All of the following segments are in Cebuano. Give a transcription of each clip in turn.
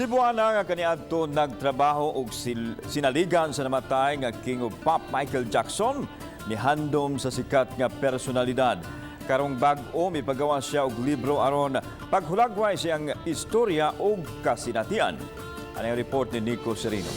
Cebuana nga kaniadto nagtrabaho og sinaligan sa namatay nga King of Pop Michael Jackson nihandom sa sikat nga personalidad. Karong bag-o, mipagawa siya og libro aron paghulagway siyang istorya ug kasinatian. Ano ang report ni Nico Serino?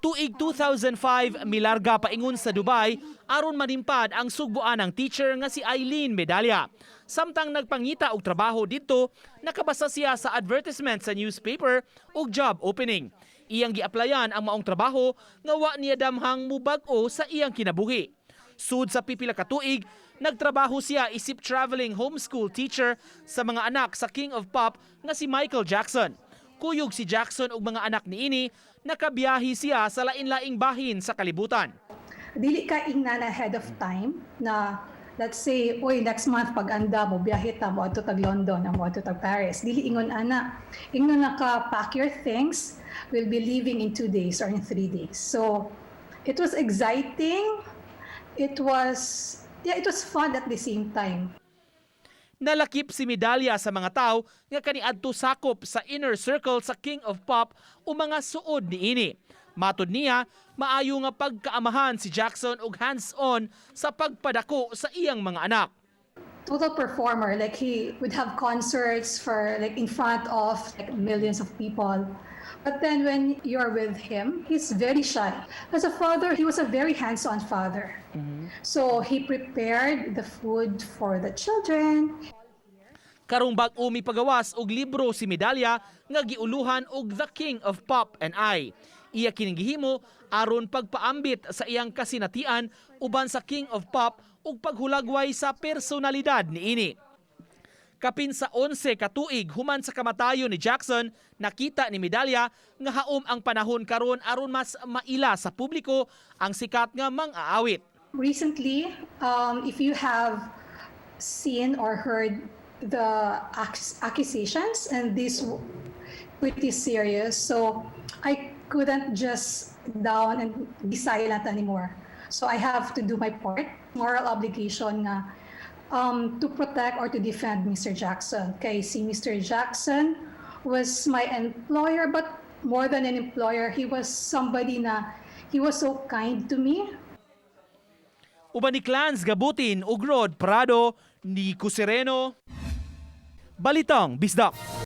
Tuig 2005, milarga paingon sa Dubai aron manimpad ang sugboanang teacher nga si Eileen Medalla. Samtang nagpangita og trabaho didto, nakabasa siya sa advertisement sa newspaper og job opening. Iyang giaplayan ang maong trabaho nga wa niya damhang mubag-o sa iyang kinabuhi. Sud sa pipila ka tuig, nagtrabaho siya isip traveling homeschool teacher sa mga anak sa King of Pop nga si Michael Jackson. Kuyog si Jackson ug mga anak niini, nakabiyahe siya sa lain-laing bahin sa kalibutan. Dili ka ingnan ahead of time na, let's say, "Oy, next month pag anda mo biyahe ta, mo adto tag London, mo adto tag Paris." Dili ingon ana. Ingnon na ka, "Pack your things, we'll be leaving in 2 days or in 3 days." So it was exciting. It was, yeah, it was fun at the same time. Nalakip si Medalya sa mga tao nga kaniadto sakop sa inner circle sa King of Pop o mga suod niini. Matod niya, maayo nga pagkaamahan si Jackson og hands-on sa pagpadako sa iyang mga anak. Total performer. Like, he would have concerts for, like, in front of, like, millions of people. But then when you're with him, he's very shy. As a father, he was a very hands-on father. So he prepared the food for the children. Karong bag-o, mipagawas og libro si Medalya nga giuluhan og The King of Pop and I. Iya kining gihimo aron pagpaambit sa iyang kasinatian uban sa King of Pop ug paghulagway sa personalidad niini. Kapin sa 11 ka tuig human sa kamatayon ni Jackson, nakita ni Medalya nga haom ang panahon karon aron mas maila sa publiko ang sikat nga mang-aawit. Recently, if you have seen or heard the accusations, and these pretty serious, so I couldn't just down and be silent anymore. So I have to do my part, moral obligation nga to protect or to defend Mr. Jackson. Kay si Mr. Jackson was my employer, but more than an employer, he was somebody na he was so kind to me. Uban ni Clans Gabutin ug Rod Prado, Nico Sereno, Balitang Bisdak.